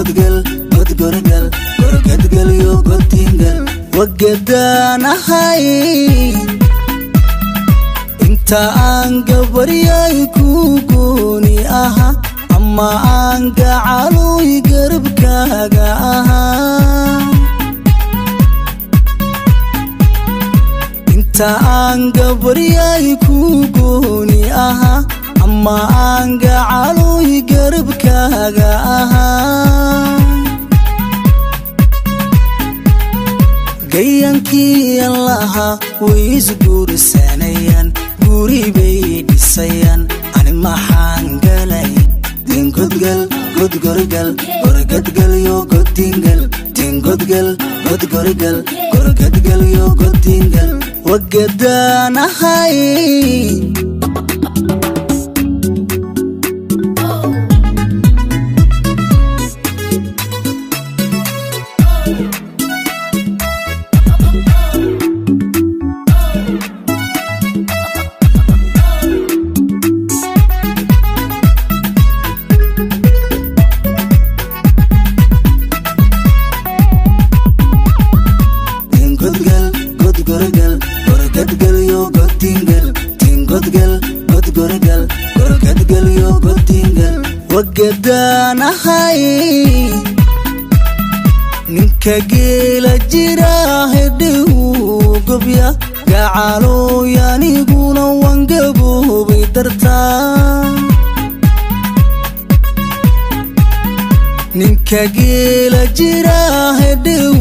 Tingodgal, godgorgal, gorgadgalyo godingal, wagadaanahay. Inta aan gabaryay ku gooni aha, ama aan gacaloy garabkaaga ahaa. Inta aan gabaryay ku gooni ahaa, ama aan gacaloy garabkaaga ahaa. Gayankii allaha way isguursanayaan, guri bay dhisayaan, ani maxaan galay? Tingodgal, godgorgal, gorgadgalyo godingal, tingodgal, godgorgal, gorgadgalyo godingal, wagadaanahay. Tingodgal, godgorgal, gorgadgalyo godingal, tingodgal, godgorgal, gorgadgalyo godingal, wagadaanahay. Ninka geela jira hedhiw gobya, gacalooy aniguna waan gaboobay dartaa. Ninka geela jira hedhiw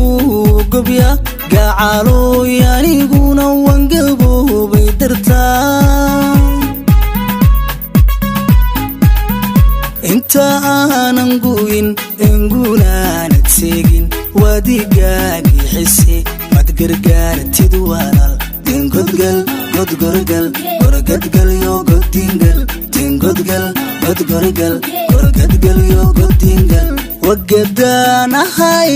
gobya, gacalooy aniguna waan gaboobay dartaa. Inta aanan guyin engunaanad seegin, waadigaagixise mad gargaartid walaal. Tingodgal, godgorgal, gorgadgalyo godingal, tingodgal, godgorgal, gorgadgalyo godingal, wagadaanahay.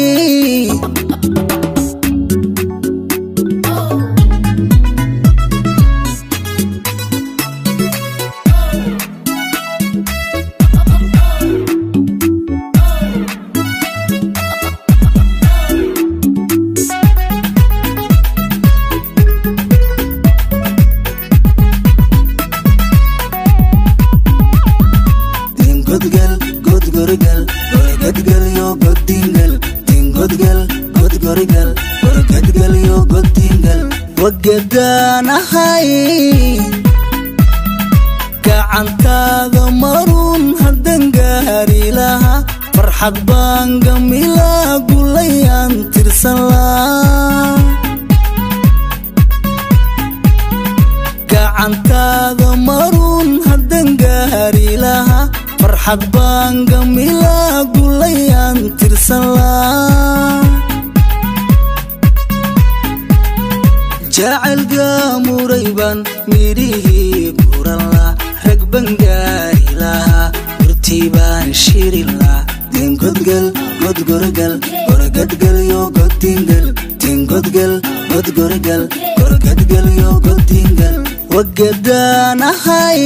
Tingodgal, godgorgal, gorgadgalyo godingal, tingodgal, godgorgal, gorgadgalyo godingal, wagadaanahay. Gacantaada maruun haddan gaari lahaa, farxad baan gamilaa gulayaan tirsan lahaa. Gacantaada maruun haddan gaari lahaa, farxad baan gamilaa gulayaan tirsan lahaa. Jacayl gaamuray baan midhihii guran laa, rag baan gaari lahaa, murtii baan shiri laa. Tingodgal, godgorgal, gorgadgalyo godingal, tingodgal, godgorgal, gorgadgalyo godingal, wagadaanahay.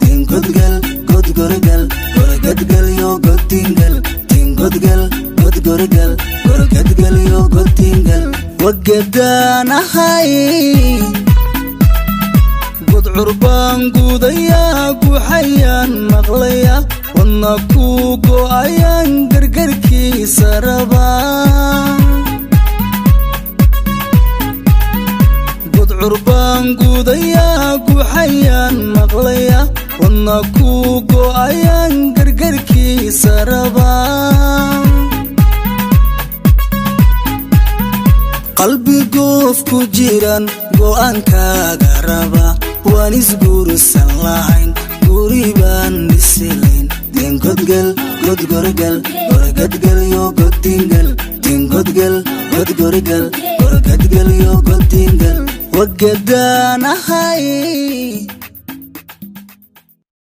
Tingodgal, godgorgal, gorgadgalyo godingal, tingodgal, godgorgal, gorgadgalyo godingal, wagadaanahay. Gudcur baan guudayaa, guxayaan maqlaya, wadna ku go'ayaan gargarkiisa rabaa. Gudcur baan guudayaa, guxayaan maqlaya, wadna ku go'ayaan gargarkiisa rabaa. Qalbi goof ku jiran go'aankaaga raba, waan isguursan lahayn, guri baan dhisilayn. Tingodgal, godgorgal, gorgadgalyo godingal, tingodgal, godgorgal, Wargadgelyo godingal wagadaanahay.